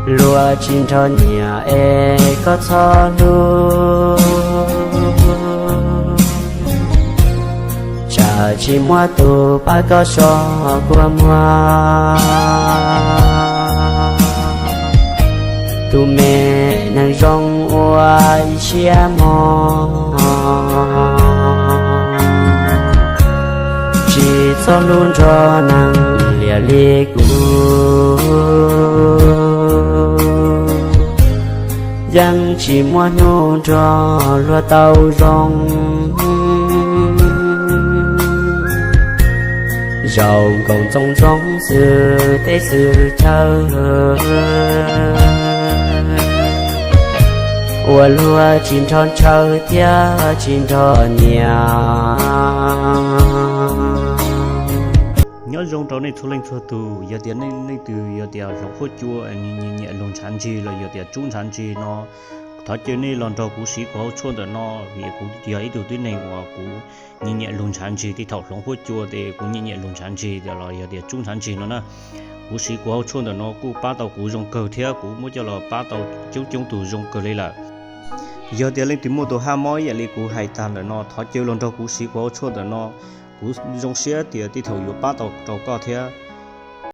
Luag tsis nrog nyiam es koj txhob hlub, tsam tsis muaj tus pab koj so kua muag. Tus me neeg zoo ua ib siab mog, tsis txhob hlub nrog neeg liam li kuv. Yeej tsis muaj hnub nrog luag tau zoo, zaum nkaus ntxoov ntxoo xwm teb xwm chaw, ua luag tsis nrog ntshaw thiab tsis nrog nyiam. Nyob zoo rau nej txhua leej txhua tus, yog tias nej leej twg yog tias hloov huab cua, nyiam nyiam lug ntshav ntsig los yog tias tsub ntshav ntsig no, thov caw nej los nrog kuv siv kuv hauv tshuaj ntawm no, vim kuv yog ib tug tib neeg uas kuv nyiam nyiam lug ntshav ntsig. Tej thaum hloov huab cua ces kuv nyiam nyiam lug ntshav ntsig los yog tias tsub ntshav ntsig no na. Kuv siv kuv hauv tshuaj ntawm no kuj pab tau kuv zoo kawg thiab kuv muab coj los pab tau coob coob tus zoo kawg li lawm. Yog tias leej twg muaj tus haj mob ib yam li kuv hais tag ntawm no, thov caw los nrog kuv siv kuv hauv tshuaj ntawm no. Kuv zoo siab tias tej thaum yuav pab tau rau koj thiab.